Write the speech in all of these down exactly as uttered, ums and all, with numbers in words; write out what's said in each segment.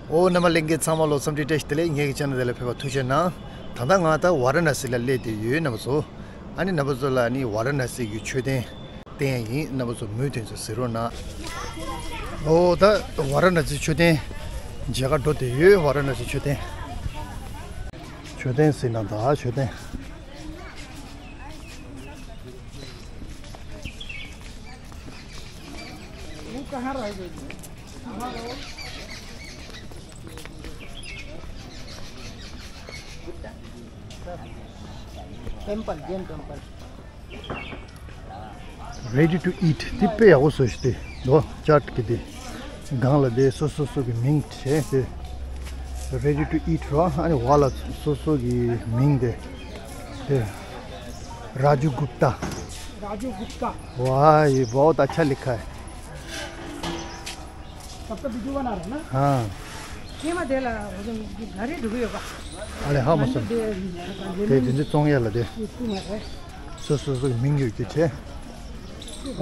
ཨོ་རྣམ་པ་ལྷན་རྒྱས་ཚང་མ་ལོ་འཚམས་འདྲི་བཀྲ་ཤིས་བདེ་ལེགས། ངེད་ཀྱི་ཆེ་ནལ་དེ་ལ་ཕེབས་པ་ཐུགས་རྗེ་གནང་། ད་ལྟ་ང་ད་ཝཱ་ར་ཎ་སི་ལ་སླེབས་བསྡད་ཡོད་རྣམ་པ་ཚོ། ཨ་ནི་རྣམ་པ་ཚོ་ལ་ནི་ཝཱ་ར་ཎ་སི་གི་མཆོད་རྟེན་བསྟན་ཡིན། རྣམ་པ་ཚོ་མུ་མཐུད་ཚོ་གཟིགས་རོགས་གནང་། ཨོ་ད་ཝཱ་ར་ཎ་སི་མཆོད་རྟེན་མཇལ་ཁ་འགྲོ་བསྡད་ཡོད། ཝཱ་ར་ཎ་སི་མཆོད་རྟེན། མཆོད་རྟེན་གཟིགས་གནང་དང་། མཆོད་རྟེན། Temple, Jain temple. Ready to eat དེ་དཔེ་ཡག་པོ་བཟོས་ཤག་དེ་ལོ་ཅཱཊ་གི་དེ། སྒང་ལ་དེ་སོ་སོ་སོ་གི་མིང་བྲིས་ཏེ། Ready to eat རོ། ཨ་ནི་འོག་ལ་སོ་སོ་གི་མིང་དེ། དེ། राजू गुप्ता। राजू गुप्ता। वाह, ये बहुत अच्छा लिखा है। तब तो वीडियो बना रहे हैं ना? हाँ। ये मत देला, वो तो घर ही ढुकी होगा। अरे हाँ, मसम। दे, दे, དེ་དེ་ཚོ་བཙོང་ཡ་ལ་དེ། ये तू मत है। སོ་སོ་སོ་གི་མིང་ཡོད་ཀྱི་ཆེ།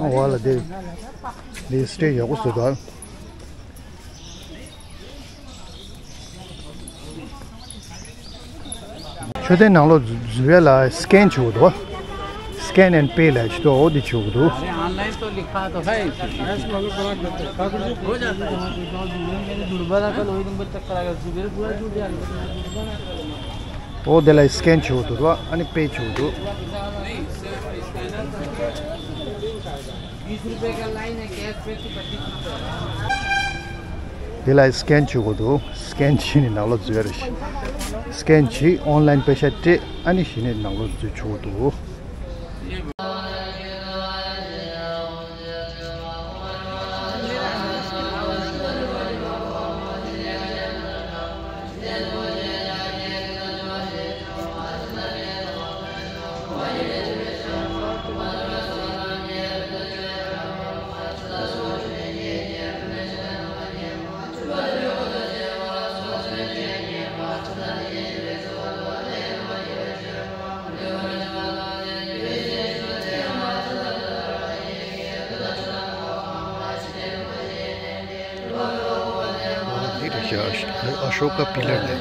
ཨ་བ་ལ་དེ། དེ་སི་ཊེ་ཡག་པོ་བཟོས་འདུག་མཆོད་རྟེན་ནང་ལོགས་འཛུལ་ཡ་ལ་སི་ཀེན་བྱེད་དགོས་འདུག Scan and pay ལབ་ཅིག་འདུག་འོ་དེ་བྱེད་དགོས་འདུག अरे, ऑनलाइन तो लिखा तो है। འོ་དེ་ལ་སི་ཀེན་བྱེད་དགོས་འདུག་ཨ་ནི་པེ་བྱེད་དགོས་འདུག बीस रुपए का लाइन है, कैश पे तो पच्चीस रुपए। དེ་ལ་སི་ཀེན་བྱེད་དགོས་འདུག་སི་ཀེན་བྱས་ནས་ནང་ལོགས་འཛུལ་ཡ་རེད། སི་ཀེན་བྱས། ཨོན་ལན་པེ་ཤ་སྤྲད། ཨ་ནི་གཞི་ནས་ནང་ལོགས་འཛུལ་ཆོག་འདུག་འདི་རེད་ཤག་ཨ་ཤོ་ཀ་པི་ལར་ལབ་དེ།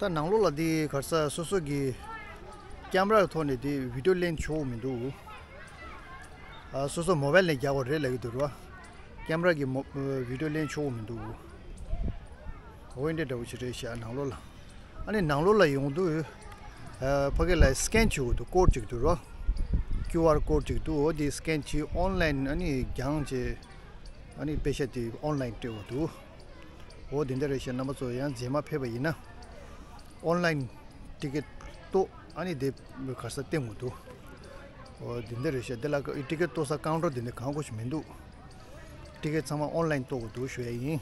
ད་ནང་ལོགས་ལ་འདི་ག་རེ་ཟེར། སོ་སོ་གི་ཀེམ་ར་གི་ཐོག་ནས་འདི་བི་ཌིའོ་ལེན་ཆོག་མི་འདུག་ཨ། སོ་སོ་མོ་བལ་ནས་རྒྱག་དགོས་རེད་ལབ་ཀྱི་འདུག་ར། ཀེམ་ར་གི་མོ་བི་ཌིའོ་ལེན་ཆོག་མི་འདུག་འོ་འདི་འདྲ་བོ་ཞིག་རེད་ཤག་ནང་ལོགས་ལ། ཨ་ནི་ནང་ལོགས་ལ་ཡོང་དུས། ཨ། ཕ་གི་ལ་སི་ཀེན་བྱེད་དགོས་འདུག་ཀོཌ་ཅིག་འདུག་ར། ཀིའུ་ཨར་ཀོཌ་ཅིག་འདུག་འོ་འདི་སི་ཀེན་བྱས་ཨོན་ལན་ཨ་ནི་རྒྱག་བྱས། ཨ་ནི་པེ་ཤ་དེ་ཨོན་ལན་སྤྲད་དགོས་འདུག་འོ་དེ་འདྲ་རེད་ཤག་རྣམ་པ་ཚོ་ཡང་རྗེས་མ་ཕེབས་པ་ཡིན་ན། ཨོན་ལན་ཊི་ཀེ་ཊི་གཏོང་། ཨ་ནི་དེ་ག་རེ་ཟེར་སྟོན་དགོས་འདུག་འོ་དེ་འདྲ་རེད་ཤག་དེ་ལ་ཊི་ཀེ་ཊི་གཏོང་ས་ཀའུན་ཊར་དེ་འདྲ་གང་དགོས་ཤིག་མི་འདུག་ཊི་ཀེ་ཊི་ཚང་མ་ཨོན་ལན་གཏོང་དགོས་འདུག་ཞུ་ཡ་ཡིན།